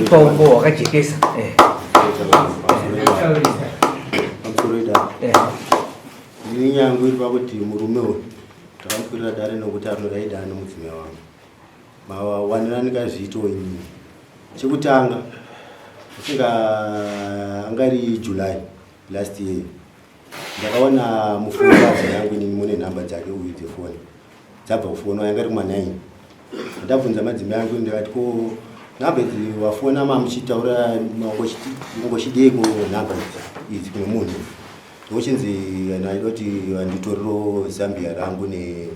Paumbo hwakajekesa. Pamusoro idare. Ndini nyangu iri pakuti murume uyu takamukwirira dare nokuti anoda idare nomudzimai wangu. Mawanirani kazviito inini. Chekutanga usinga angari July last year ndakaona mufoni wadzo yangu inini mune nhamba dzake uyu dzefoni dzabva kufonwa yanga iri kuma 9 ndabvunza madzimai angu ndikati ko nhamba idzi wafona mamuchitaura mangochideiko nhamba idzi idzi kune munhu ndochinzi naida kuti anditorero zambia rangu ne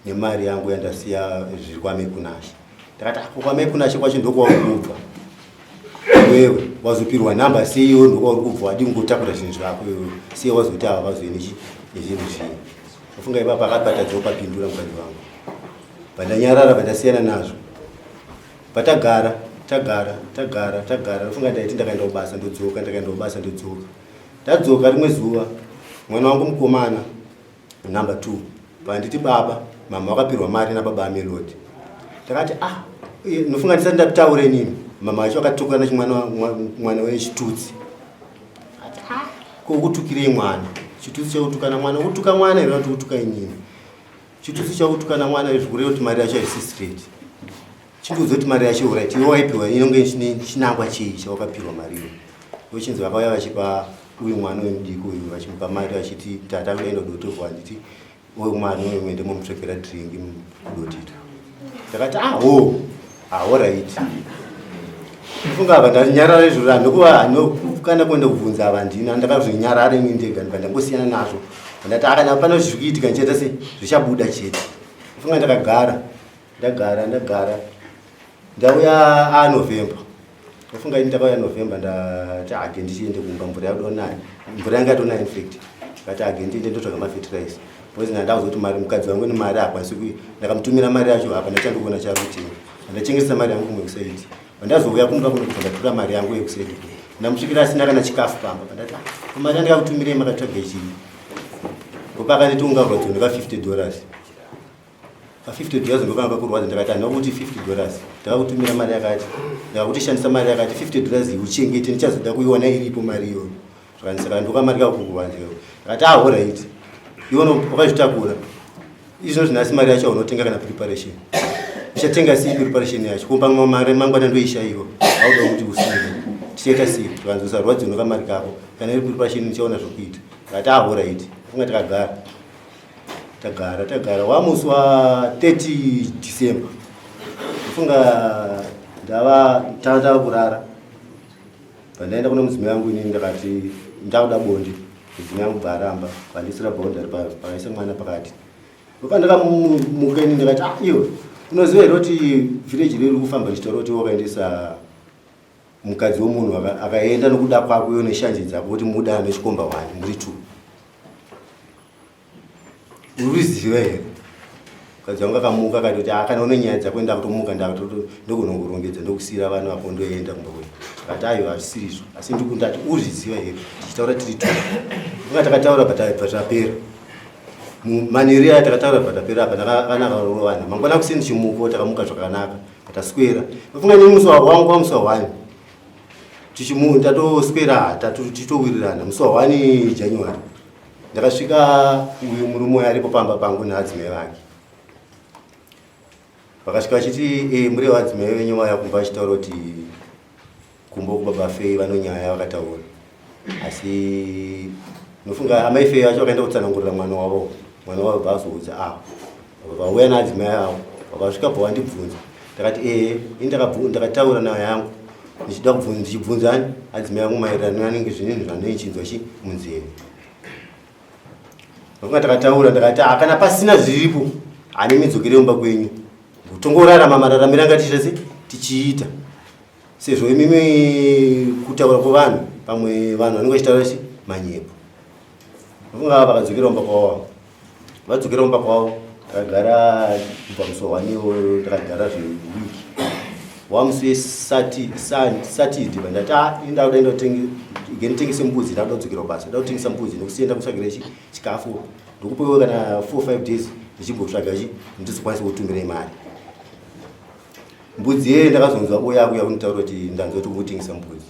nemari yangu yandasiya zviri kwamekunashe ndakati ako kwamekunashe kwacho ndokwauri kubva iwewe wazopirwa nhamba sei iwe ndokwauri kubva wadii kungotakura zvinhu zvako iwewe sei wazoti ava vazoe nezvinhu zvii ofunga ipapa akapatadza kupapindura mukadzi wangu pandanyarara pandasiyana nazvo patagara tagara tagara tagara ofunga ndaiti ndakaenda kubasa ndodzoka ndakaenda kubasa ndodzoka ndadzoka rimwe zuva mwana wangu mukomana Number 2 panditi baba mama vakapirwa mari nababa amelody ndakati ah nofunga ndisati ndataura inini mama vacho vakatukana chimwana mwana wechitutsi ah, ko kutukirei mwana chitutsi chakutukana mwana kutuka mwana here kuti kutuka inini chitutsi chakutukana mwana zvikureva kuti mari yacho haisi straight Chindiudza kuti mari yacho right iwe waipiwa inonge chinangwa chii chawakapirwa mari iyo ndochinzi vakauya vachipa uyu mwana uyu mudiki uyu vachimupa mari vachiti tata kudaenda kudotovhu handiti uyu mwana uyu muende momutsvekera drink kudotito ndakati aho ah, ahorit ah, funga apa ndanyarara izvozvo handikuva kana kuenda kubvunza ava handina ndakazvinyarara ini ndega ndibva ndangosiyana nazvo ndati akana ah, pane zviri kuitika ndichaita se zvichabuda chete funga ndakagara Ndagara ndagara ndauya a November ndofunga ini ndakauya November ndati age ndichiende kumba mvura yadonaya mvura yanga yadonaya in fact ndati age ndiende ndotsvaga mafertilizer because ndanda kuzoti mari mukadzi wangu nemari haakwanisi kui ndakamutumira mari yacho hapana chandikuona charutina ndachengesa mari yangu kumwe kusaidi pandazouya kumba kuno kubva ndatora mari yangu yekusaidi ndamusvikira asina kana chikafu pamba pandati ah, mari yandikakutumirei makatsvaga chii ndopakanditi ungarwadziwa ndika 50 dollars Pa 50 dollars ndokanga kakurwadza ndakati handina kuti 50 dollars ndakakutumira mari yakati ndakakuti shandisa mari yakati 50 dollars iyi uchengete ndichazoda kuiona iripo mari iyoyo zvakanzi saka ndokamari kakukurwadza iyoyo ndakati ah alright iwe wakazvitakura izvino zvinasi mari yacho unotenga kana preparation uchatenga sei preparation yacho kumba mari mangwana ndoishaiwa auda kuti usire tichaita sei zvakanzi usarwadziwe nokamari kako kana iri preparation ndichaona zvokuita ndakati ah alright funga takagara Tagara tagara wamusi wa 30 December ndofunga ndava tava kurara pandaenda kune mudzimai wangu inini ndakati ndakuda bonde mudzimai wangu bva aramba vandisira boundary pakaisa mwana pakati ndopandakamuka ini ndakati ah iwe unoziva here kuti village riri kufamba richitaura kuti wakaendesa mukadzi wemunhu akaenda nokuda kwako iwe neshanje dzako kuti muda nechikomba wani muri two Uriziva here? Mukadzi wangu akamuka akati kuti ah, kana une nyaya dzako ndakutomuka ndokunongorongedza ndokusiira vana vako ndoenda kumba kwenyu. Akati aiwa hazvisirizvo asi ndikundati uzviziva here tichitaura tiri tu. Kunga takataura bva zvapera. Manheru aya takataura bva tapera apa ndakanaka rorovana. Mangwana kuseni chimuko takamuka zvakanaka taswera. Ndofunga nini musi wangu wamusi wa 1 tichimu tatoswera tatowirirana musi wa 1 January. Ndakasvika uyu murume uyu aripo pamba pangu neadzimai vake. Vakasvika vachiti e, muri vadzimai venyu vaya kumba vachitaura kuti kumba kubaba Fei vanonyaya vakataura. Asi nofunga amai Fei vacho vakaenda kutsanangurira mwana wavo. Mwana wavo bva azoudza ah vauya naadzimai avo vakasvika bva vandibvunza ndakati ee ini ndakataura nayo yangu ndichida kubvunza ndichibvunzani adzimai angu maererano anenge zvinhu zvandoichinzwa chi munzeve vakunga takataura ndakati ah, kana pasina zviripo hane midzokere mumba kwenyu tongorarama mararamiro anga tichiita se tichiita sezvo imimi kutaura kwevanhu pamwe vanhu vanenge vachitaura chi manyepo vakunga vakadzokera mumba kwavo vadzokera kumba kwavo takagara kubva musi wahwani iwoyo takagara zvewiki wamusi wesatide vandati ah, ini ndakuda nditengese mbudzi ndakuda kudzokera kubasa ndakuda kutengesa mbudzi nekusiya ndakutsvagira chikafu ndokupewe kana 4 5 days ndichimbotsvaga chi ndizokwanisa kutumirai mari. Mbudzi yeye ndakazonzwa uya akuya kunditaura kuti ndanzwa kuti ukutengesa mbudzi.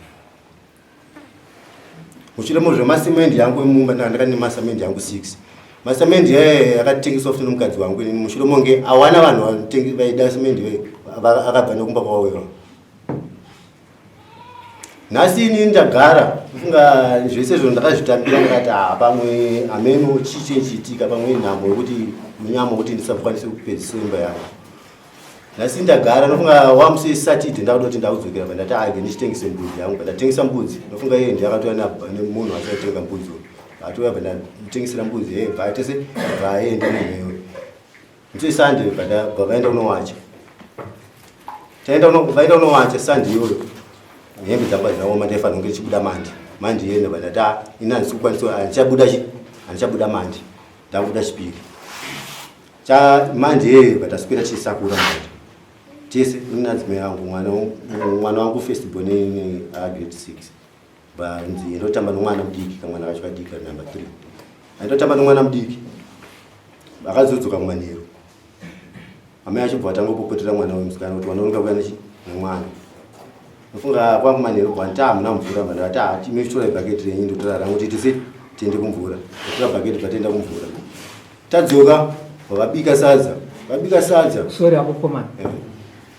Mushure mozvo masemendi yangu emumba ndanga ndakane masemendi yangu 6. Masemendi yeye akatengeswa futi nomukadzi wangu ini mushure monge awana vanhu vaida semendi akabva nekumba kwavo. Nhasi ini ndagara kufunga zvese izvo ndakazvitambira ndakati ah, pamwe hameno chii chichiitika pamwe inhamo yekuti munyama wekuti ndisakwanise kupedzisa imba yangu. Nhasi ndagara ndofunga wamusi Saturday ndakuda kuti ndakudzokera pandati age ah, ndichitengese mbudzi yangu pandatengesa mbudzi ndofunga iye ndiye akatouya nemunhu achatenga mbudzi uyu atouya pandamutengesera mbudzi yeye bva tese bva aenda munhu iyoyo musi Sunday bva vaenda kunowacha taenda vaenda kunowacha Sunday iyoyo hembe dzangu hadzinaoma ndaifanira kunge ndichibuda manje manje iye ndobva ndati ah, ini handisi kukwanisa handichabuda chi handichabuda manje ndakubuda chipiri Cha manje yeye vataswera chisakura manje. Tese nadzimai yangu mwana mwana wangu first born ni grade 6. Banzi ndotamba nomwana mudiki kamwana kacho kadiki number 3. Andotamba nomwana mudiki. Akazodzoka kumanheru. Amai acho bva vatanga kupopotera mwana wemusikana kuti wanooneka kuya nechi nemwana. Ndofunga kwangu manheru bva hamuna mvura bva ndakati ah tinotora bhaketi renyu ndotora rangu kuti tese tiende kumvura. Ndotora bhaketi bva tienda kumvura. Tadzoka vabika sadza vabika sadza. Sorry ako komana. Eh.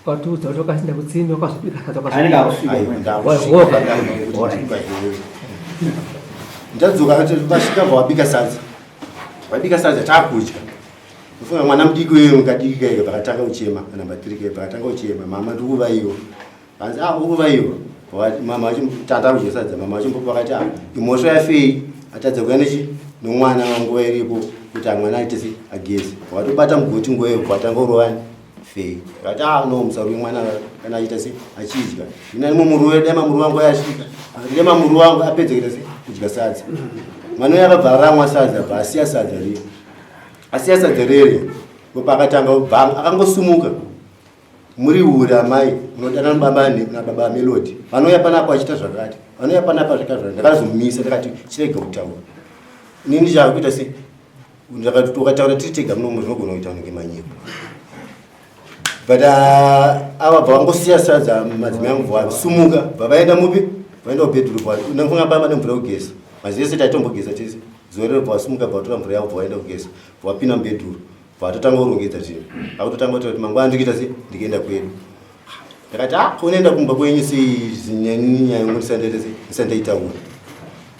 Watiudza kuti wakasinda kutsime wakazobika sadza Ndadzoka vasvika vabika sadza. Vabika sadza takudya. Ndofunga mwana mudiki uyo mukadiki kaika pakatanga kuchema namba 3 kaika pakatanga kuchema mama ndikuvaiwa. Hanzi ah ukuvaiwa. Mama vachitanda kudya sadza mama vachimbopa vakati ah imhosva yafei atadza kuya nechi nomwana nguva iripo kuti mwana aite se ageze. Watobata mugoti nguva iyo watanga kurovani fei. Vakati ah no musaruwe mwana kana achiita se achidya. Ina nimo muruwe dai mamuruwe wangu ayasvika. Dai mamuruwe wangu apedza kuita se kudya sadza. Mwana uyo akabva aramwa sadza bva asiya sadza riya. Asiya sadza rere. Pakatanga akangosumuka Muri hure amai munodana baba nababa Melody vanouya panapa vachiita zvakati vanouya panapa zvika zvakati ndakazomisa ndakati chirega kutaura ini ndichakuita se ndakati ukataura tiri tega munomu zvinogona kuita unenge manyepo but ah, ava bva vangosiya sadza madzimai angu vasumuka bva vaenda mupi vaenda kubedroom ndafunga baba nemvura yekugeza maziva ese taitombogeza tese zuva rero bva vasumuka bva vatora mvura yavo bva vaenda kugeza bva vapinda mubedroom Vatotanga kurongedza zvinhu vakutotanga kutaura kuti mangwana ndikuita sei ndikuenda kwedu ndakati ah unoenda kumba kwenyu sei nyaya yangu ndisandaita sei ndisandaitaura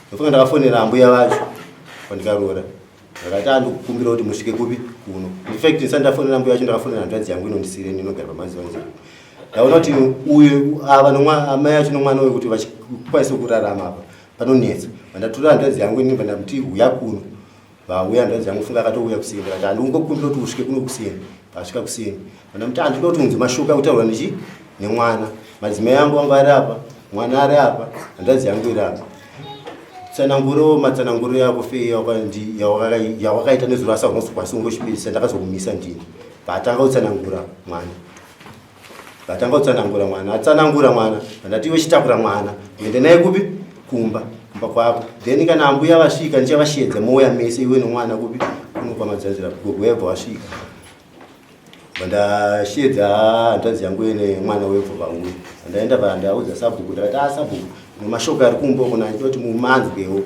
ndofunga ndakafonera ambuya vacho pandikaroora ndakati ah ndikukumbira kuti musvike kupi kuno infact ndisati ndafonera ambuya vacho ndakafonera hanzvadzi yangu inondisiira inogara pamazuva nzira ndaona kuti uyu ava nomwa amai acho nomwana uyu kuti vachikwanise kurarama apa panonetsa vandatora hanzvadzi yangu ini vandamuti huya kuno Vauya hanzvadzi yangu funga akatouya kuseni ndikati handingokumbira kuti usvike kuno kuseni vasvika kuseni vandamuti handinoda kuti unzwe mashoko akutaurwa nechi nemwana madzimai angu anga ari apa mwana ari apa hanzvadzi yangu iri apa tsananguro matsananguro yako fei yawakaita nezuro asi haunozokwanisa kungochipedzisa ndakazokumisa ndini vatanga kutsanangura mwana Vatanga kutsanangura mwana, atsanangura mwana, vandati iwe chitakura mwana, uende naye kupi? Kumba, kumba kwako. Then kana ambuya vasvika ndichavashedza mouya mese iwe nomwana kupi? Kuno kwamadzanzira gogo yabva wasvika. Vandashedza hanzvadzi yangu ine mwana webva vauya. Ndaenda vandaudza sabhuku ndakati ah sabhuku mashoko ari kumba uko ndinoda kuti mumanzwewo.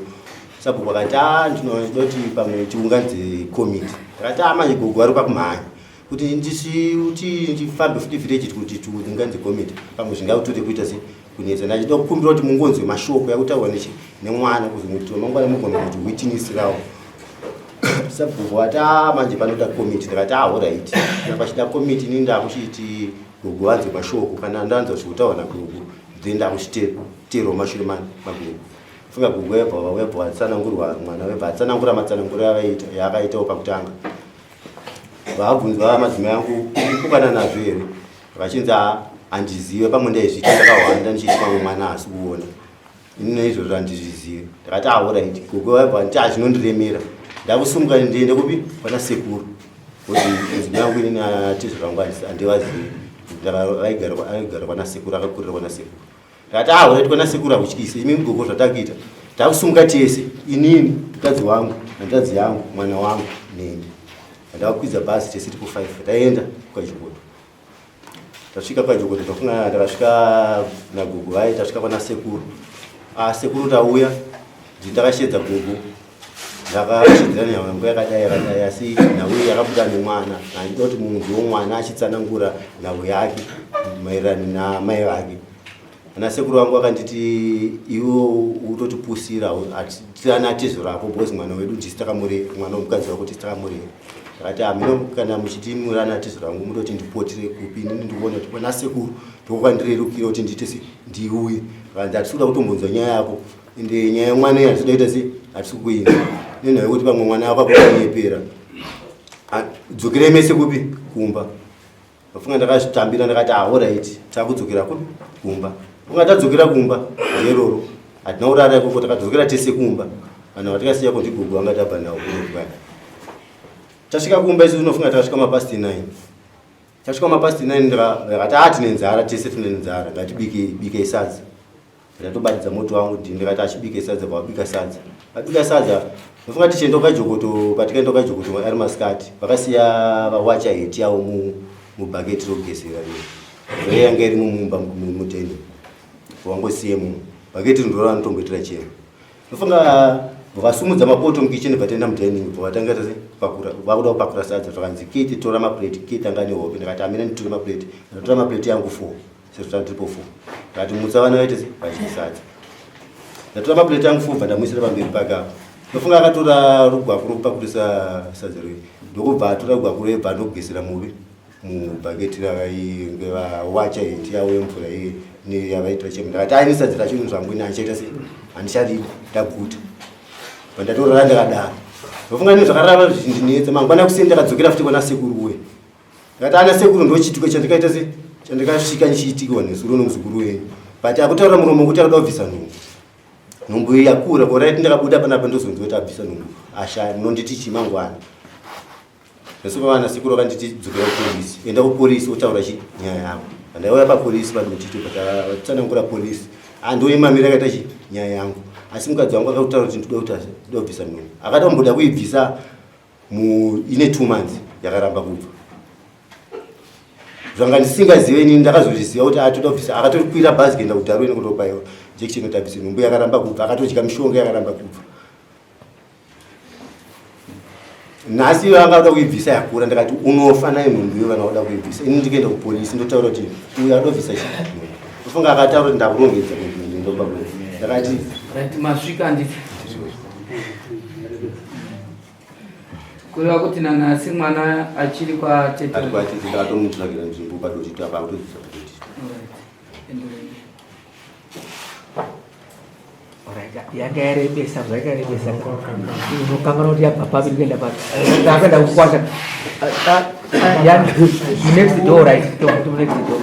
Sabhuku akati ah ndinoda kuti pamwe tiunganidze komiti. Ndakati ah manje gogo vari kwakumhanya. kuti ndisiuti ndifambe futi village kuti tiunganidze komiti pamwe zvingakutore kuita se kunetsa ndachida kukumbira kuti mungonzwe mashoko yakutaurwa nechi nemwana kuzongotiwa mangwana mugona kuti witinisirawo sabhuku vati a manje panoda komiti ndakati a horaiti kana pachida komiti ini ndakuchiti gogo vanzwe mashoko kana ndanzwa zvekutaurwa nagogo then ndakuchiteerwa mashure magogo funga gogo yabva vauya vatsanangurwa mwana webva atsanangura matsananguro yaakaitawo pakutanga Vabvunzwa madzimai angu kupokana nazvo here vachinzi handizive pamwe ndaizviita ndakahwanda ndichiti pamwe mwana haasi kuona ini naizvozvo handizvizive ndakati ahoraiti gogo vaibva nditi azvinondiremera ndakusumuka ndiende kupi kwana sekuru kuti mudzimai wangu inini atizvo vangu handivazivi aigara kwana sekuru akakurira kwana sekuru Ndakati ah unaitwa nasekuru hakutyise imi mugogo zvatakuita. Takusumuka tese inini mukadzi wangu hanzvadzi yangu mwana wangu neni. Ndakakwidza bhazi tese tiko 5 taenda kwaChikoto. Tasvika paJokoto tafunga takasvika nagogo vaye tasvika kwana sekuru. Ah sekuru tauya ndakashedza gogo ndakashedzera nyama yangu yakadai yakadai asi nhau iyi yakabuda nemwana handida kuti munhu womwana achitsanangura nhau yake maererano namai vake ana sekuru vangu vakanditi iwe utotipusira tirana tizorako because mwana wedu ndisi takamurera mwana womukadzi wako tisi takamurera ndakati hamino kana muchiti murana tizorangu mutoti ndipotire kupi inini ndikuona kuti kwana sekuru ndokwandirerukira kuti ndiite se ndiuye vakanzi hatisi kuda kutombonzwa nyaya yako ende nyaya yemwana iyi hatisi kuda kuita se hatisi kukuinza nenhau yekuti pamwe mwana wako akunyepera dzokerei mese kupi kumba Ndafunga ndakazvitambira ndakati ahorait ah, takudzokera kupi kumba. Funga tadzokera kumba nderoro hatina kurara ikoko takadzokera tese kumba vanhu vatikasiya ko ndigogo vanga tabva navo kuno tasvika kumba isu unofunga takasvika mapast 9 tasvika mapast 9 ndakati ah tine nzara tese tine nzara ngatibike bike sadza ndatobatidza moto wangu kuti ndikati achibike sadza pavabika sadza vabika sadza ndofunga tichienda kukajokoto patikaenda kukajokoto ari masikati vakasiya vawacha heti yavo mubhaketi rokugesera riye yanga irimo mumba muteni wangosiye mu bhaketi ndiro ranotomboitira chero ndofunga vasumudza mapoto mukicheni bvataenda mudining bvavatanga tase kupakura vakuda kupakura sadza zvakanzi kiti tora maplate kiti anga nehope ndikati amina nditore maplate ndatora maplate yangu four sezvo tandiripo four ndikati mutsa vana vaite se vadye sadza ndatora maplate angu four bva ndamuisira pamberi pake apo ndofunga akatora rugwaku rokupakurisa sadza rwe ndokubva atora rugwaku rwe bva andokugesera muvi mubhaketi ravainge vawacha heti yavo yemvura yavaitira chemo ndakati aini sadza racho zvangu ini handichaita se handicharidi ndaguta pandatorara ndakadaro ndofunga nezvakarava zvindinetsa mangwana kuseni ndakadzokera futi kwana sekuru uye Ndakati ana sekuru ndochiitiko chandikaita se chandikasvika ndichiitikwa nezuro nomuzukuru wenyu but akutaura muromo kuti akuda kubvisa nhumbu nhumbu iyi yakura koraiti ndakabuda panapa ndozonzi kuti abvisa nhumbu ashaya munonditi chii mangwana nesupa vana sekuru vakanditi dzokera kupolisi enda kupolisi wotaura chi nyaya yako andaiuya papolisi padotito patsanangura polisi andoimamira akaita chi nyaya yangu asi mukadzi wangu akakutaura kuti ndinoda kubvisa nhumbu akatomboda kuibvisa mu ine two months yakaramba kubva zvanga ndisingazive inini ndakazozviziva kuti atoda kubvisa akatokwira bhazi kuenda kudarweni kutobaiwa injection kuti abvise nhumbu yakaramba kubva akatodya mishonga yakaramba kubva nhasi iyo anga kuda kuibvisa yakura ndakati unofa nayo nhumbu iyo vana kuda kuibvisa ini ndikuenda kupolisi ndotaura kuti uyo adobvisa chi ofunga akataura kuti ndakurongedza ndoba ndakati masvika anditi kureva kuti nanhasi mwana achiri kwatete ari kwatete ndakatomutsvakira nzvimbo padotito apa akutodzidza padotito yanga yarebesa zvakarebesa unokanganwa kuti yabva papi kuenda papi ndakaenda kukwasha next door right next door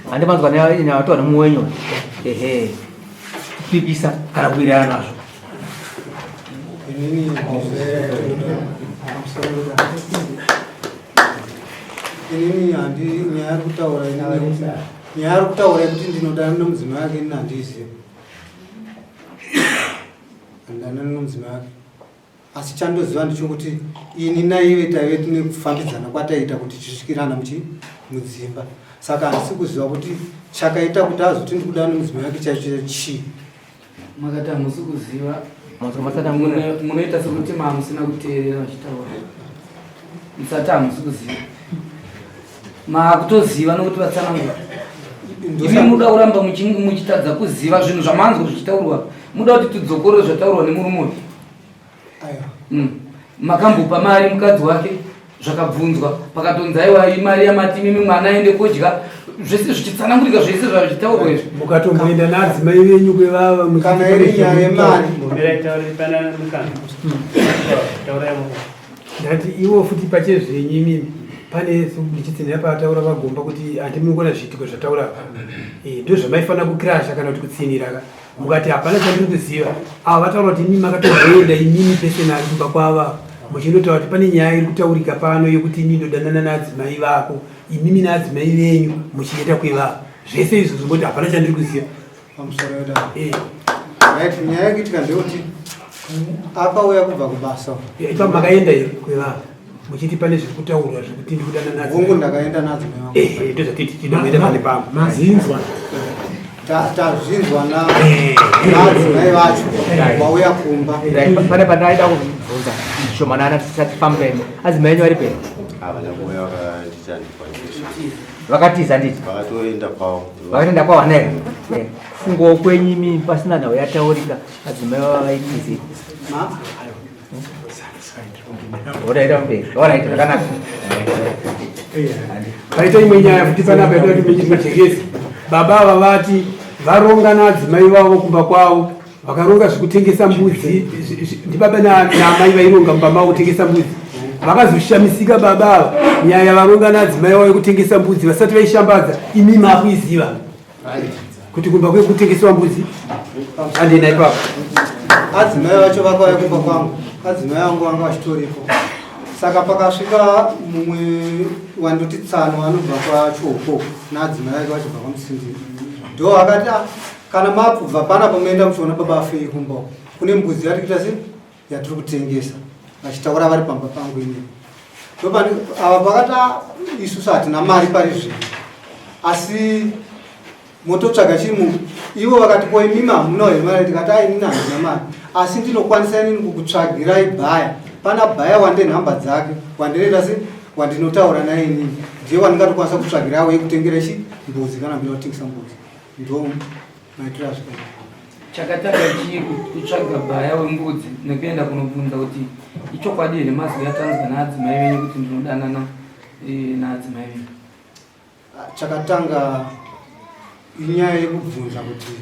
handimanzwa newatova nemuwenyo ehe kupikisa kana kuwirirana nazvo Inini handi nyaya ari kutaura inini nyaya ari kutaura yekuti ndinodana nomudzimai wake inini handiizivi handidanani nomudzimai wake asi chandoziva ndechokuti ini naive taive tine kufambidzana kwataiita kuti tichisvikirana muchi mudzimba saka handisi kuziva kuti chakaita kuti azoti ndikudana nomudzimai wake chaicho chii Makati hamusi kuziva munoita sekuti mamusina kuteerera vachitaura musati hamusi kuziva makutoziva nokuti vatsanangura imi muda kuramba muchitadza kuziva zvinhu zvamanzwa zvichitaurwa muda kuti tidzokorore zvataurwa nemurume uyu mm. Makambopa mari mukadzi wake zvakabvunzwa pakatonzi aiwa imari yamati mimi mwana aende kodya zvese zvichitsanangurika zvese zvazvichitaurwa izvi mukatomboenda naadzimai venyu kwevava kana iri nyaya yemari ndati iwo futi pachezvenyu imimi pane ndichitsinhira paataura vagomba kuti handimungona zviitiko zvataura apa eh, ndozvamaifanira kukirasha kana kuti kutsinhira ka mukati hapana chandiri kuziva ava vataura kuti imimi makatomboenda imimi pesenari kumba kwava muchindotaura kuti pane nyaya iri kutaurika pano yekuti ini ndodanana naadzimai vako imimi naadzimai venyu muchienda kwevava zvese izvozvo moti hapana chandiri kuziva pamusoro eh. right nyaya yekuitika ndeyekuti akauya kubva kubasa eh, ipa makaenda here kwevava Muchiti pane zviri kutaurwa zvekuti ndiri kudana nadzo. Hongu ndakaenda nadzo mai vangu. Eh, ndozvatiti tinoenda pane pamwe. Mazinzwa. Tazvinzwa nadzimai vacho vauya kumba. Pane pandaida kubvunza zvishomanana tisati tifambe. Adzimai enyu ari pei? Havana kuuya vakanditi handikwanisi. Vakatiza nditi? Vakatoenda kwavo. Vakatoenda kwavo hana here? Kufungawo kwenyu imi pasina nhau yataurika adzimai vava vaitize. Paita imwe nyaya futi panapa yakuda kuti majekesi. Baba ava vati varonga naadzimai vavo kumba kwavo vakaronga zvekutengesa mbudzi ndibaba naamai vaironga mumba mavo kutengesa mbudzi vakazoshamisika baba ava nyaya yavaronga naadzimai vavo yekutengesa mbudzi vasati vaishambadza imi makuiziva kuti kumba kwekutengesewa mbudzi andena ipapo adzimai vacho vakauya kumba kwangu adzimai vangu vanga vachitoripo saka pakasvika mumwe wandoti tsano anobva kwachoko naadzimai vake vachibva kwamusindiri ndo akati ah, kana mabva panapa muenda muchiona baba afei kumba kune mbudzi yati kuita sei yatiri kutengesa vachitaura vari pamba pangu inini ndopani ava pakati ah, isusu hatina mari pari zvino asi mototsvaga chimu ivo vakati ko imimi hamuna here mari tikati ai inini handina mari asi ndinokwanisa inini kukutsvagirai bhaya pana bhaya wande nhamba dzake wandinoita se wandinotaura naye inini ndiye wandingatokwanisa kutsvagira awo yekutengera chi mbudzi kana mbira kutengesa mbudzi ndo maitiro azvikaita Chakatanga chii kutsvaga bhaya wembudzi nekuenda kunobvunza kuti ichokwadi here mazwi atanzwa naadzimai venyu kuti ndinodanana eh, naadzimai venyu? Chakatanga inyaya yekubvunza kuti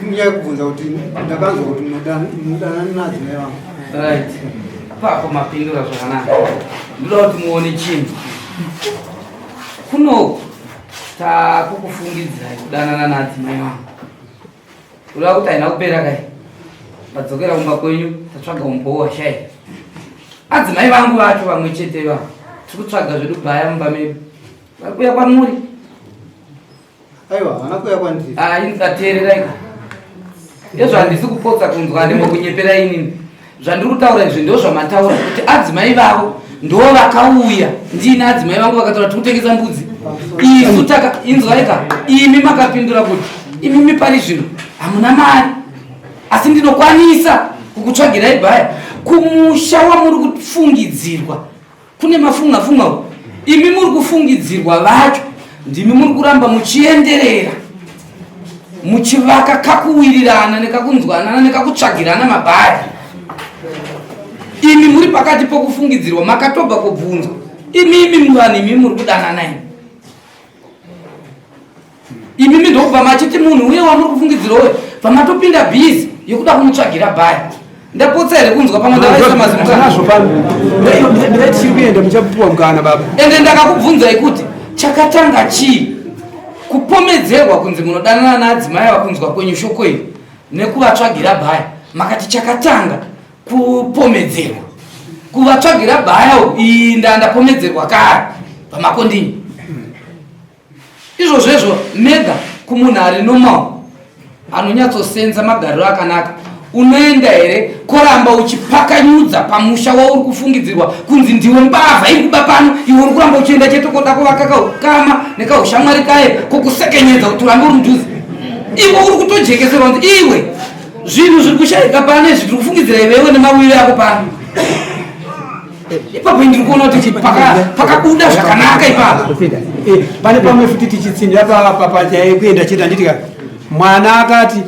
inyaya yekubvunza kuti ndakanzwa kuti munodanana naadzimai vangu. Right. Ipapo mapindura zvakanaka. Ndoda kuti muone chinhu. Kunoku takukufungidzirai kudanana naadzimai vangu kureva kuti haina kupera kai vadzokera kumba kwenyu tatsvaga umbowo washaya adzimai vangu vacho vamwe chete ivavo tiri kutsvaga zvedu bhaya mumba medu vari kuuya kwamuri aiwa havana kuuya kwandiri ah, ingateererai ka ndezvo handisi kupotsa kunzwa handimbokunyepera inini Zvandiri kutaura izvi ndozvamataura kuti adzimai vavo ndo vakauya ndiine adzimai vangu vakataura tiri kutengesa mbudzi isu taka inzwaika imi makapindura kuti imimi pari zvino hamuna mari asi ndinokwanisa kukutsvagirai bhaya kumusha wamuri kufungidzirwa Kune mafunga funga uku. Imi muri kufungidzirwa vacho ndimi muri kuramba muchienderera muchivaka kakuwirirana nekakunzwanana nekakutsvagirana mabhari. Imi muri pakati pokufungidzirwa makatobva kubvunzwa. Imi imi vanhu imi muri kudanana imi. Imimi ndokubva machiti munhu uye wamuri kufungidzira uye pamatopinda busy yekuda kumutsvagira bhaya. Ndapotsa here kunzwa pamwe ndavaisa mazimukana. Pano. Ndai tichiri kuenda muchapuwa mukana baba. Ende ndakakubvunzai kuti chakatanga chii kupomedzerwa kunzi munodanana naadzimai ava kunzwa kwenyu shoko iri nekuvatsvagira bhaya makati chakatanga kupomedzerwa kuvatsvagira bhaya iyi ndandapomedzerwa kare pamakondini Izvozvo izvo mega kumunhu ari normal anonyatsosenza magariro akanaka unoenda here koramba uchipakanyudza pamusha wauri kufungidzirwa kunzi ndiwe mbavha iri kuba pano iwe uri kuramba uchienda chete koda kuvaka kaukama nekaushamwari kaye kokusekenyedza kuti urambe uri mudhuze iwe uri kutojekeserwa kunzi iwe zvinhu zviri kushaika pano izvi tiri kufungidzira iwewe nemawiri ako pano ipapo ndiri kuona kuti pakabuda zvakanaka ipapo eh, pane pamwe futi tichitsinira panyaya yekuenda chete handiti ka mwana akati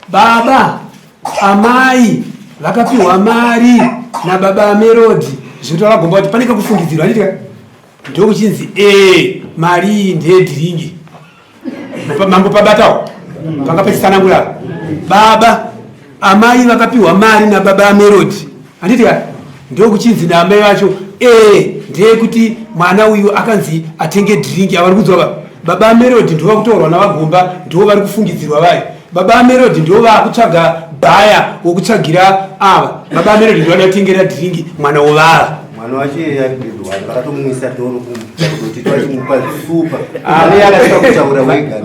baba amai vakapiwa mari nababa amerodi zvekuti vakagomba kuti pane kakufungidzirwa handiti ka ndokuchinzi ee mari iyi ndeyedhiringi mambo pabatawo panga pachitsanangura baba amai vakapiwa mari nababa amelodi handiti ka ndokuchinzi naamai vacho ee ndeyekuti mwana uyu akanzi atenge dhiringi avari kudzwa ba baba amelodi ndivo vakutorwa navagomba ndivo vari kufungidzirwa vayo baba amelodi ndivo vakutsvaga bhaya wokutsvagira ava baba amelodi ndivo vadatengera dhiringi mwana wovava mwana wacho iye ari grade one vakatomumwisa doro kuti twachimupa supa ane akatanga kutaura wega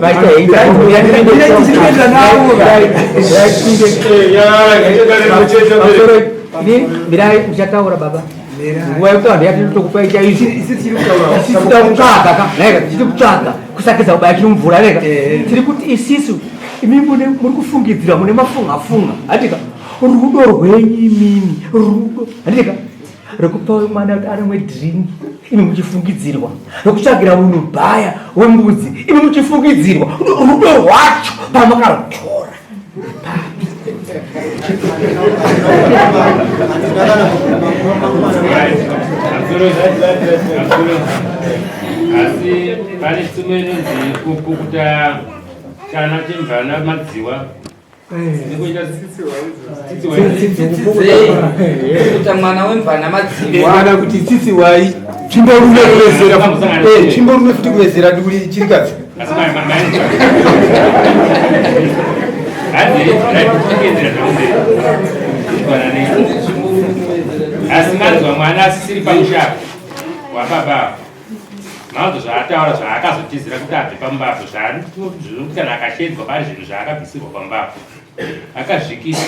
Mirai muchataura baba. Nguva yekutaura ndeyatinotokupai chaizvo. Isisu tiri kutsvaga ka, nhaika tiri kutsvaga kusakidza kubaya chiri mumvura nhaika. Tiri kuti isisu imi mune muri kufungidzira mune mafunga funga handika rudo rwenyu imimi rudo handika rekupa mwana kuti anomwe drink imi muchifungidzirwa rekutsvagira munhu bhaya wembudzi imi muchifungidzirwa rudo rwacho pamakarutora Asi pane tsumo inonzi kupukuta chana chemvana madziwa Kuita mwana wemvana madziwa. Kana kuti tsitsi wai tsvimborume kuwedzera eh, tsvimborume futi kuwedzera duri chirikadzi. Asi manzwa mwana asisiri pamusha wababa manzwa zvaataura zvaakazotizira kuti abve pamba apo zvaanoti kana akashedzwa pari zvinhu zvaakabvisirwa pamba apo akazvikisa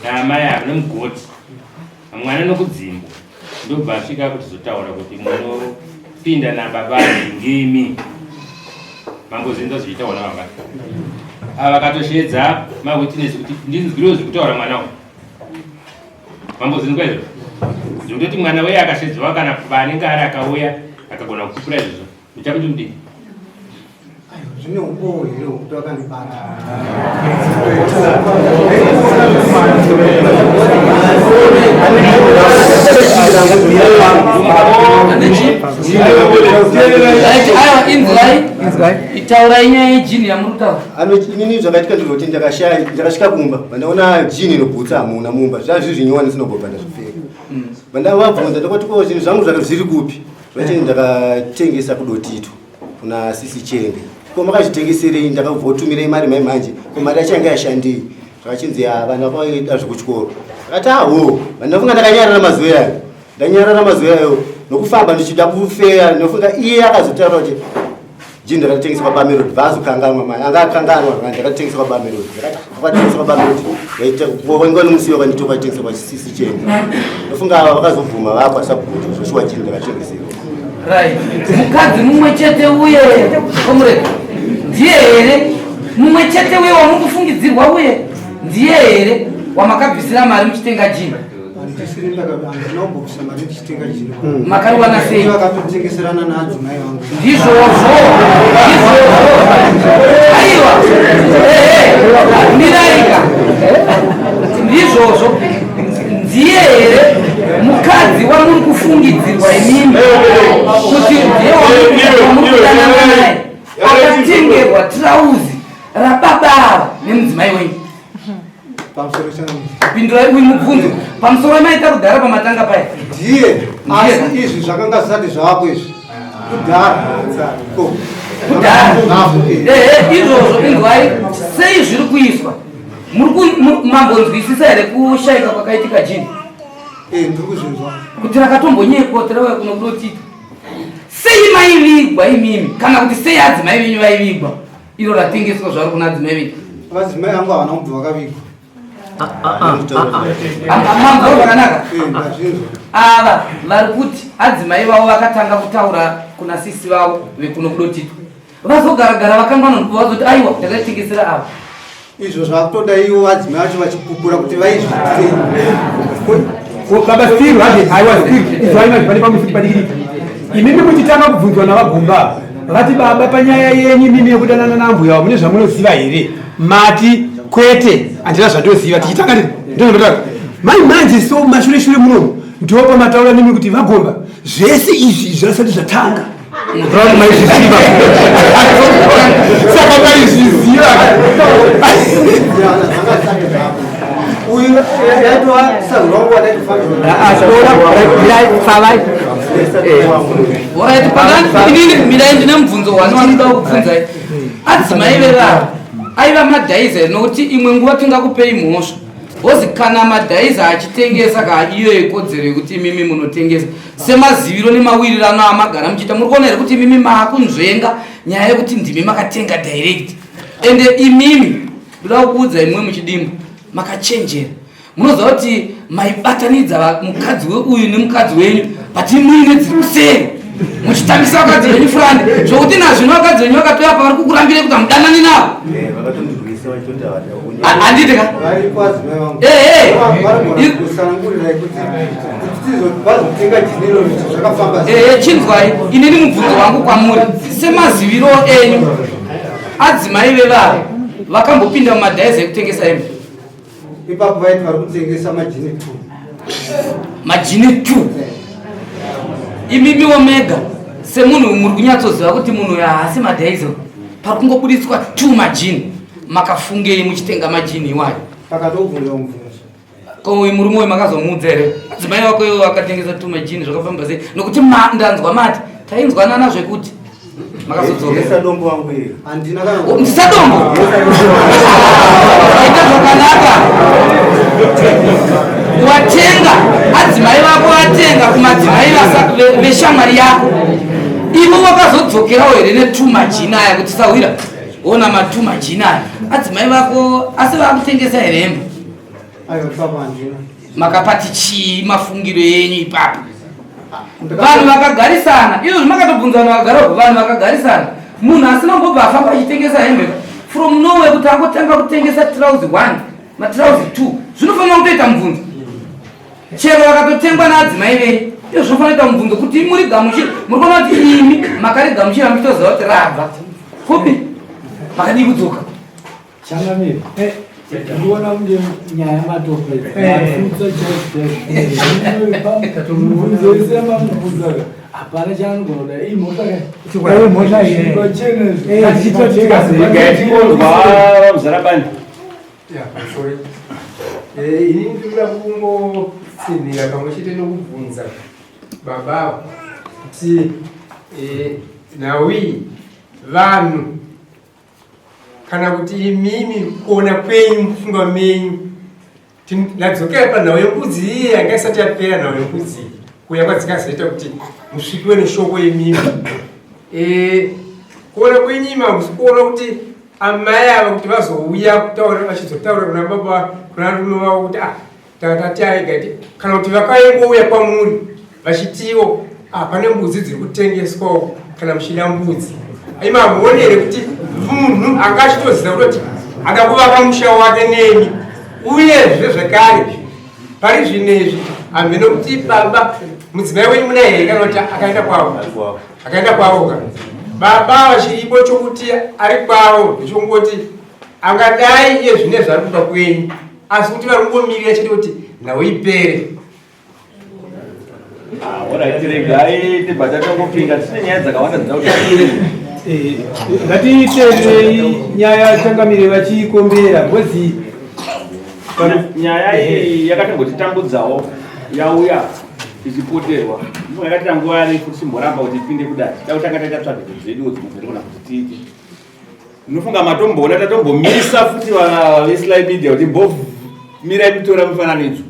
naamai avo nemugoti mwana nokudzimbwa ndobva asvika kutizotaura kuti munopinda nababa ngimi mambozinza zvichitaura nababa ava vakatoshedza mawitness kuti ndinzwirewo zviri kutaura mwana uyu mambozinzwa izvo zvekutoti mwana uye akashedzwa kana paanenge ari akauya akagona kupupura izvozvo muchakuti mudii Zvine umbowo here hwekuti vakandibata? Aiwa, inzwai. Itaurai nyaya yejini yamuri kutaura. Inini zvakaitika ndizvoti ndakashaya ndakasvika kumba vandaona jini inobhutsa hamuna mumba zvaa zviri zvinyowani sinobhobha ndazvipfeka vandavabvunza ndakati ko zvinhu zvangu zvaka zviri kupi zvati ndakatengesa kudotito kuna sisi Chenge ko makazvitengeserei ndakabvotumirei mari mai manje ko mari yacho yanga yashandei zvakachinzi ah, vanhu vakaita zvekuchikoro akati aho vanhu ndafunga ndakanyarara mazuva ayo ndanyarara mazuva ayo nokufamba ndichida kufeya ndinofunga iye akazotaura kuti jini ndakatengesa kwabamirod vazokanganwa mai anga akanganwa ndakatengesa kwabamirod ndakatengesa kwabamirod wainga nomusi wakanditi wakatengesa kwachisisi chenge ndofunga ava vakazobvuma vakwasabhuti zvoshuwa jini ndakatengeserwa Right. Mukadzi mumwe chete uye comrade ndiye here mumwe chete uye wamukufungidzirwa uye ndiye here wamakabvisira mari muchitenga jini? Handisiri ndakabanga ndinombobvisa mari ndichitenga jini. Makariwana sei? Vakatotengeserana naadzimai vangu. Ndizvozvo. Ndizvozvo. Aiwa. Ehe. Miraika. Ndizvozvo. Ndiye here mukadzi wamuri kufungidzirwa imimi kuti ndiye wamuri kudanana naye akatengerwa tirauzi rababa ava nemudzimai wenyu? Pamusoro changu. Pindurai uyu mubvunzo. Pamusoro maita kudhara pamatanga paya. Ndiye. Asi izvi zvakanga zvisati zvavapo izvi. Kudhara. Ko. Kudhara. Zvavapo, eh. Ehe, izvozvo inzwai sei zviri kuiswa? Muri mambonzwisisa here kushaika kwakaitika jini? Eh, ndiri kuzvinzwa. Kuti rakatombonyekwa kuti rauya kuno kudotita. Sei maivigwa imimi kana kuti sei adzimai venyu vaivigwa iro ratengeswa zvaro kuna adzimai venyu? Vadzimai vangu havana kubva vakavigwa. Manzwa zvakanaka? Eh, ndazvinzwa. Ava vari kuti adzimai vavo vakatanga kutaura kuna sisi vavo vekuno kudotitwa. Vazogaragara vakanganwa vazoti aiwa ndakatengesera ava. Izvo zvakutoda ivo vadzimai vacho vachipupura kuti vaizviitei. Baba Steve, hake, aiwa Steve, izwai manje pane pamusi padikidiki. Imimi muchitanga kubvunzwa navagomba, vati baba panyaya yenyu imimi yekudanana naambuya mune zvamunoziva here? Mati kwete, handina zvandoziva. Tichitanga ndozvandotanga. Mai manje so mashure shure munomu ndipo pamataura nemi kuti vagomba zvese izvi zvasati zvatanga. Brown maizviziva. Saka maizviziva. Uyu yaitova sahwira wangu wataitofambira. Alright, pakani inini mirai ndine mubvunzo wani wanoda kukubvunzai. Adzimai vevava aiva madhaiza here nokuti imwe nguva tingakupei mhosva bhozi kana madhaiza achitengesa ka iyo yekodzero yekuti imimi munotengesa semaziviro nemawirirano amagara muchiita muri kuona here kuti imimi maakunzvenga nyaya yekuti ndimi makatenga direct ende imimi ndoda kukuudza imwe muchidimbu makachenjera. Munoziva kuti maibatanidza mukadzi weuyu nemukadzi wenyu but muine dziri kuseri muchitambisa vakadzi venyu furani zvokuti nazvino vakadzi venyu vakatouya pavari kukurambire kuti hamudanani navo. Handiti ka? Ehe, chinzwai inini mubvunzo wangu kwamuri semaziviro enyu adzimai vevavo vakambopinda mumadhaizi ekutengesa hembe. Ipapo vaiti vari kutengesa majini 2. Majini 2. Imimiwo mega semunhu muri kunyatsoziva kuti munhu uyu haasi madhaizo pari kungobuditswa 2 majini makafungei muchitenga majini iwayo? Pakatobvunzwa mubvunzo. Ko uyu murume uyu makazomuudza here? Madzimai wako iwo akatengesa 2 majini zvakafamba sei? Nokuti ndanzwa mati tainzwanana zvekuti makazodzoka. Ndisadombo wangu iye. Handina kana. Ndisadombo. Ita zvakanaka. Watenga adzimai vako vatenga kumadzimai veshamwari yako. Ivo vakazodzokerawo here netuma jina aya kuti sahwira? Ona matuma jina aya. Adzimai vako asi vakutengesa here hembe? Aiwa ipapo handina. Makapati chii mafungiro enyu ipapo? Vanhu vakagarisana izvo zvimakatobvunza vanhu vakagara uko vanhu vakagarisana munhu asina kumbobva afamba achitengesa hembe from nowhere kuti angotanga kutengesa trauzi 1 matrauzi 2 zvinofanira kutoita mubvunzo chero vakatotengwa naadzimai venyu izvo zvinofanira kuita mubvunzo kuti murigamuchira muri kuona kuti imi makarigamuchira muchitoziva kuti rabva kupi makadii kudzoka. Changamire, ndikuona kunge nyaya matopedza. Mabvunzo chaizvo chaizvo. Mubvunzo wese yamamubvunza ka hapana chaanogona kuda. Iyi mhosva ka. Iyi mhosva iyi. Pachena izvo. Regai tingonzwa VaMuzarabani. Ya, sorry. Ini ndinoda kungotsinhira pamwe chete nokubvunza baba avo kuti nhau iyi vanhu kana kuti imimi kuona kwenyu mukufunga menyu ndadzokera panhau yembudzi iye yanga isati yapera nhau yembudzi iyi kuuya kwadzikazoita kuti musvikiwe neshoko imimi e, kuona kwenyu imi hamusi kuona kuti amai ava kuti vazouya kutaura vachizotaura kuna baba kuna rume vavo kuti ah tati aega kana kuti vakaingouya kwamuri vachitiwo ah, pane mbudzi dziri kutengeswawo kana muchida mbudzi ima hamuoni here kuti munhu anga achitoziva kutoti ada kuvaka musha wake nemi uyezve zvekare pari zvino izvi hamheno kuti baba mudzimai wenyu muna here kana kuti akaenda kwavo akaenda kwavo ka baba vachiripo chokuti ari kwavo ndechongoti angadai iye zvine zvari kuda kwenyu asi kuti vari kungomirira chete kuti nhau ipere. Alright, regai tibva tatongopinda tine nyaya dzakawanda dzinoda kuti Ngatiiterei nyaya changamire vachiikombera because nyaya iyi yakatombotitambudzawo yauya ichipoterwa yakatita nguva refu tichimboramba kuti ipinde kudai takutanga taita tsvagidzo dzeduwo dzimwe dzatikona kuti tiite. Ndinofunga matomboona tatombomisa futi vana veSly Media kuti mbomirai kutora mifananidzo.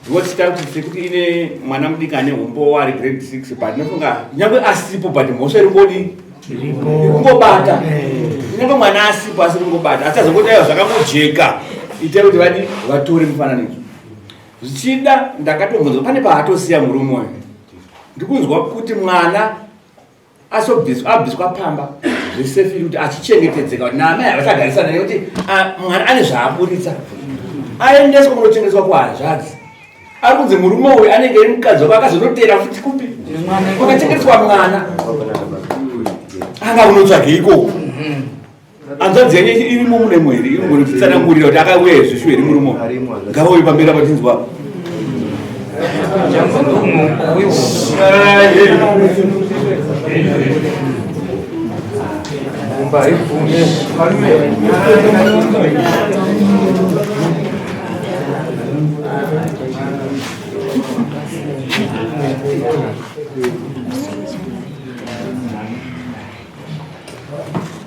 Because takuti sekuti ine mwana mudiki ane umbowo ari grade 6 but ndinofunga nyangwe asipo but mhosva iri kungodi iri kungobata. Nyangwe mwana asipo asi iri kungobata asi azongoti aiwa zvakangojeka itai kuti vadi vatore mifananidzo. Zvichida ndakatobvunzwa pane paatosiya murume uyu. Ndikunzwa kuti mwana asobviswa abviswa pamba zvesefiri kuti achichengetedzeka kuti naamai havachagarisana nekuti mwana ane zvaaburitsa aendeswa kunochengetedzwa kuhanzvadzi ari kunzi murume uyu anenge ari mukadzi wako akazonotera futi kupi kwakachengetedzwa mwana anga unotsvage ikoko Hanzvadzi yenyu irimo mune here inogona kuti akauya izvi here murume ngavauye pamberi apa tinzwa.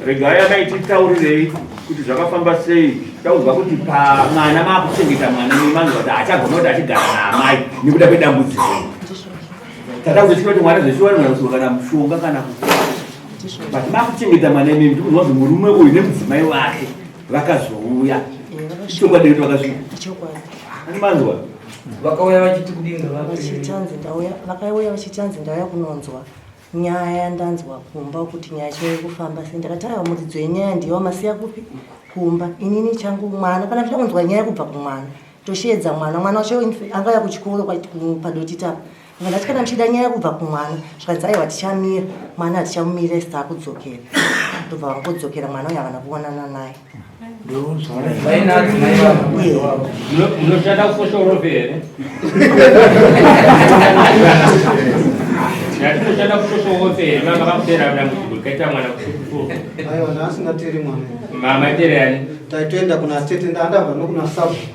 Regai amai titaurirei kuti zvakafamba sei. Taudzwa kuti pamwana maakuchengeta mwana nemanzwa kuti haachagona kuti achigara naamai nekuda kwedambudziko. Tatakuzotyira kuti mwana zveshuwa anogona kusuka kana mushonga kana but maakuchengeta mwana imimi ndikunzwa kuti murume uyu nemudzimai wake vakazouya. Ichokwadi kuti vakasvika? Ichokwadi. Ani manzwa? Vakauya vachiti kudinga vachichanzi ndauya vakauya vachichanzi ndauya kunonzwa nyaya ndanzwa kumba kuti nyaya yacho iri kufamba sei ndakati aiwa muridzo yenyaya ndiyo wamasiya kupi kumba inini changu mwana kana tichida kunzwa nyaya kubva kumwana tosheedza mwana mwana wacho angauya kuchikoro padotita apa ndati kana muchida nyaya kubva kumwana zvikanzi aiwa tichamira mwana hatichamumira isi taakudzokera ndobva vangodzokera mwana uyo havana kuonana naye Munoshanda kusocial welfare here? Ndati munoshanda kusocial welfare here? Mama vakutera dambudziko rikaita mwana kusocial. Aiwa ndaasingateri mwana. Mama iterani? Taitoenda kuna tete ndandabva nokuna sabhuku.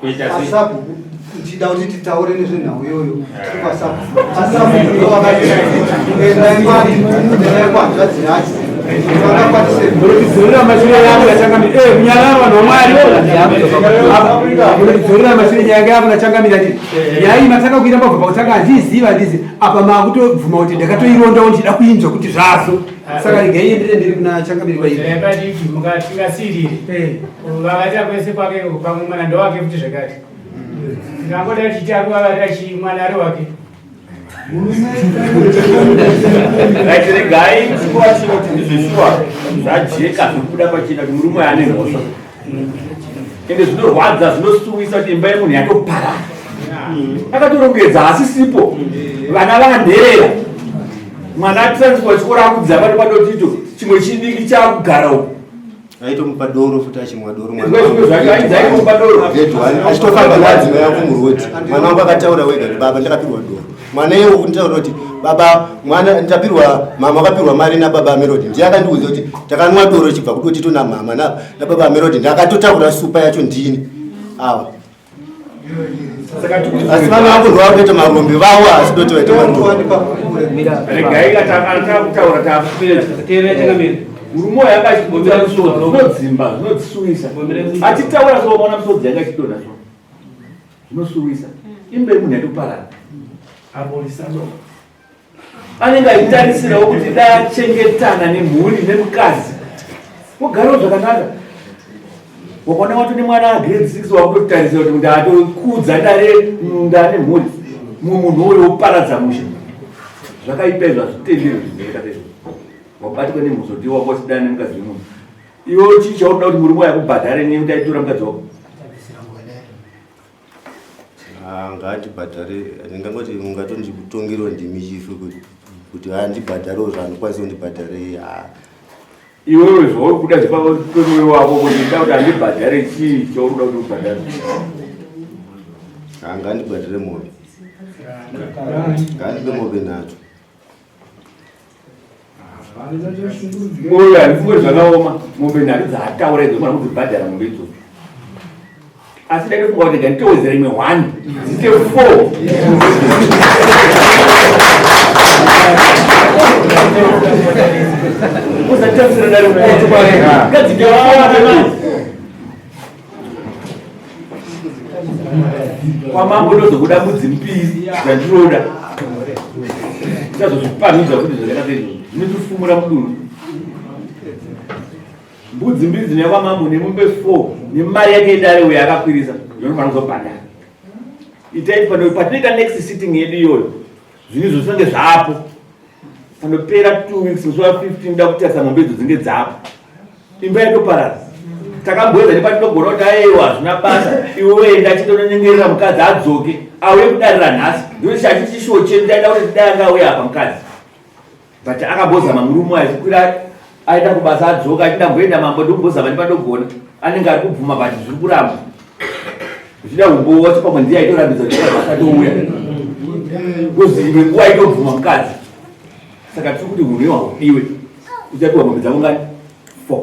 Kuita sei? Asabhuku ndichida kuti titaure nezvenhau iyoyo tiri kwasabhuku. Asabhuku ndo vakati endai kwani endai kwanzvadzi yacho. Vakakwanise Dzorera mashure yangu yachangamira. Eh, kunyarara vanhu vaMwari. Dzorera mashure nyaya yangu nachangamira ndini. Nyaya iyi matanga kuita mabva pakutanga handiziva handizi. Apa makutobvuma kuti ndakatoirondawo ndichida kuinzwa kuti zvazo. Saka regai ienderere mberi kuna changamire kwairi. Padiki mukatingasirire vakaita kwese kwake pamwe mwana ndowake futi zvakare tingangoda tichiti ari kuvavarira chii mwana ari wake Right, regai chikuva chinoti ndizveshuwa zvajeka zvekubuda pachena kuti murume uyu ane mhosva ende zvinorwadza zvinosuwisa kuti imba yemunhu yatoparara akatorongedza asisipo vana vanherera mwana atransfer chikoro akudza pano padotito chimwe chidiki chakugara uko aitomupa doro futi achimwa doro Zvimwe zvacho ainzi aitomupa doro. Achitofamba nadzimai yangu murodi mwana wangu akataura wega kuti baba ndakapirwa doro mwana iye ukunditaura kuti baba mwana ndapirwa mama wakapirwa mari nababa Melody ndiye akandiudza kuti takanwa doro chibva kudotito namama nababa Melody ndakatotaura supa yacho ndini awa asi vana vangu ndovakuita marombe vavo asi doti vaita marombe regai takutaura takupedza murume uyu anga achibudira musodzi zvinodzimba zvinodzisuwisa achitaura so ukaona musodzi yanga achidonha so zvinosuwisa imba yemunhu yatoparara anenge achitarisirawo kuti dai achengetana nemhuri nemukadzi wogarawo zvakanaka wakaona wato nemwana agrade six wakutotarisira kuti ndatokudza ndare ndane mhuri mumwe munhu uyo woparadza musha zvakaipa izvo hazvitenderwi zvinoita izvo wabatwa nemhuzoti wako uchidana nemukadzi wemunhu iwe chii chaunoda kuti murume wakubhadhare nekuti aitora mukadzi wako Ah, ngaatibhadhare ndingangoti ungatonditongerwa ndimi chifu kuti andibhadharewo zvaanokwanisa kundibhadhare ah. Iwewe zvauri kuda zvepamoyo wako kuti ndida kuti andibhadhare chii chauri kuda kuti ubhadhare? Ah, ngaandibhadhare mombe ngaandipe mombe nacho Uyu handifunge zvakaoma mombe nhatu dzaataura idzo unofanira kudzibhadhara mombe idzodzo asi ndaitofunga kuti rega nditowedzera imwe one dziite four usatambisira dare ngadzite four kwamambo ndozokuda mbudzi mbiri dzandinoda ndichazozvipamhidza kuti zvakaita seizvozvo zvinotifumura mudunhu mbudzi mbiri dzinouya kwamambo nemombe four nemari yake yedare uyo akakwirisa zvinofanira kuzobhadhara itai pano patinoita next sitting yedu iyoyo zvinhu izvo zvinenge zvaapo panopera two weeks musi wa 15 da kutarisa mombe idzo dzinge dzapo imba yatoparara takamboedza nepatinogona kuti aiwa hazvina basa iwe enda chitononyengerera mukadzi adzoke auye kudarira nhasi ndochachi chishuwo chedu taida kuti dai anga auya apa mukadzi but akambozama murume achikwira aenda kubasa adzoka achida mboenda mambo ndikumbozama nepadogona anenge ari kubvuma but zviri kuramba zvichida umbowo wacho pamwe ndiye aitorambidza kuti asatouya bcause imwe nguva aitobvuma mukadzi saka tiri kuti hunhu ihwahudiwe uchapiwa mombe dzako ngani four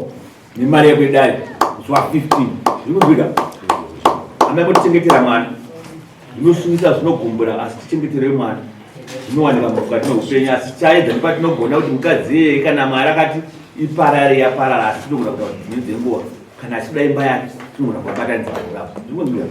nemari yako yedare musi wa 15 zviri kunzwika amai motichengetera mwana Zvinosungisa zvinogumbura asi tichengeterwe mwana zvinowanika mukati meupenyu asi chaedza nepatinogona kuti mukadzi iyeye kana mwari akati iparare yaparara asi tinogona kutaura dzimwe dzenguva kana achida imba yake tinogona kuvabatanidza vanhu vavo zvikonzwira.